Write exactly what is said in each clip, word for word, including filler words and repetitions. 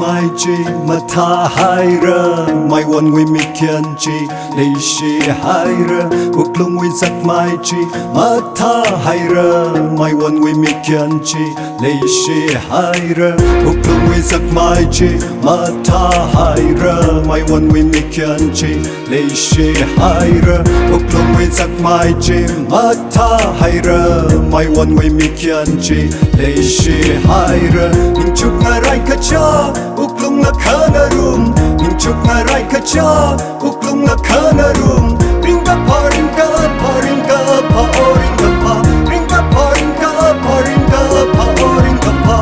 Mai chi mathāhaira, maiwonwui mikyan chi leishihaira, wuklungwui zakmai chi mathāhaira, maiwonwui mikyan chi leishihaira, wuklungwui zakmai chi mathāhaira, maiwonwui mikyan chi leishihaira, wuklungwui zakmai chi mathāhaira, maiwonwui mikyan chi leishihaira, ningchuk ngarai kacha, wuklung ngakha ngarum, ningchuk ngarai kacha, wuklung ngakha ngarum, ringkaphā, ringkaphā, ringkaphā, o ringkaphā, ringkaphā, ringkaphā, ringkaphā, o ringkaphā.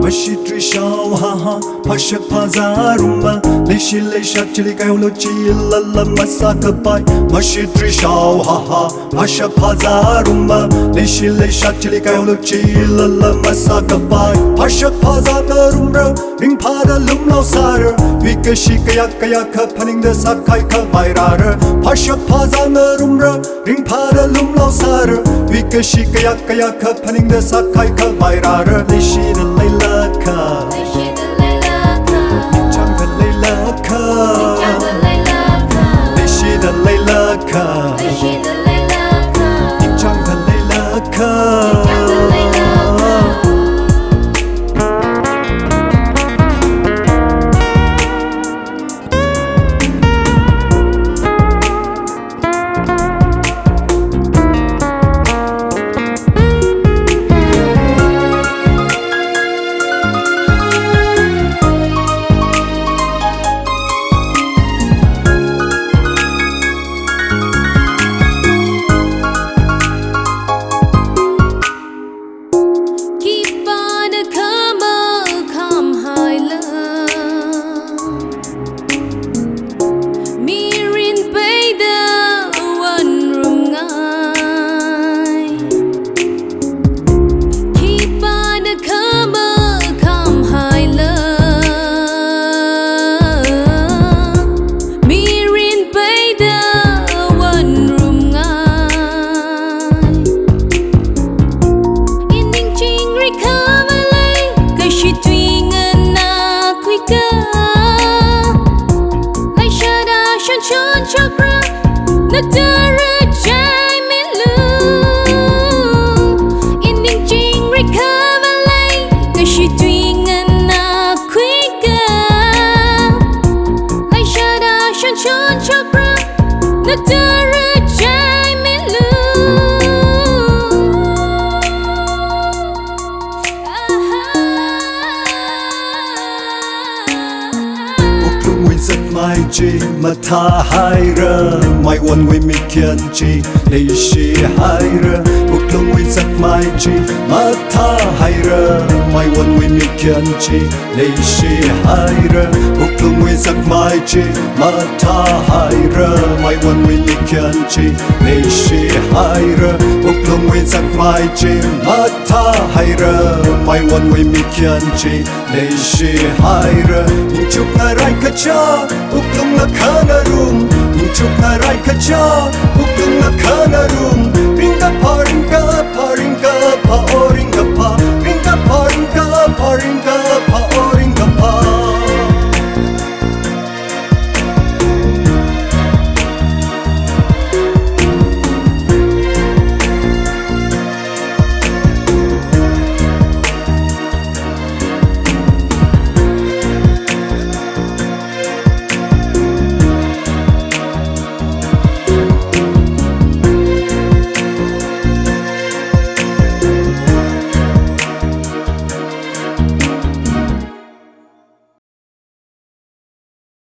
Mashitri shao ha ha, phashak phazā rumma, leishi leishak chili kailu chilala masākapai. Mashitri shao ha ha, phashak phazā rumma, leishi leishak chili kailu chilala masākapai. Phashak phazā ngarumra, ringphāda lumlao sāra, wui kashi kayākha kayākha phaningda sākahai khavai rāra. Phashak phazā ngarumra, ringphāda lumlao sāra, wui kashi kayākha kayākha phaningda sākahai khavai rāra. Leishida leilakha, leishida leilakha, ningchāngda leilakha, ningchāngda leilakha, leishida leilakha, leishida leilakha, ningchāngda leilakha, ningchāngda leilakha. Khipāna khamakham haila, mirin peida wonrumngai. Khipāna khamakham haila, mirin peida wonrumngai. Ining chingri khamalei, kashi tui nganā khuika. Leishida shonshon chokra, natara chai milu. Ining chingri khamalei, kashi tui nganā khuika. Leishida shonshon chokra, natara chai milu. Wuklungwui zakmai chi mathāhaira, maiwonwui mikyan chi leishihaira. Wuklungwui zakmai chi mathāhaira, maiwonwui mikyan chi leishihaira. Wuklungwui zakmai chi mathāhaira, maiwonwui mikyan chi leishihaira. Wuklungwui zakmai chi mathāhaira, maiwonwui mikyan chi leishihaira. Ningchuk ngarai kacha, wuklung ngakha ngarum, ningchuk ngarai kacha, wuklung ngakha ngarum,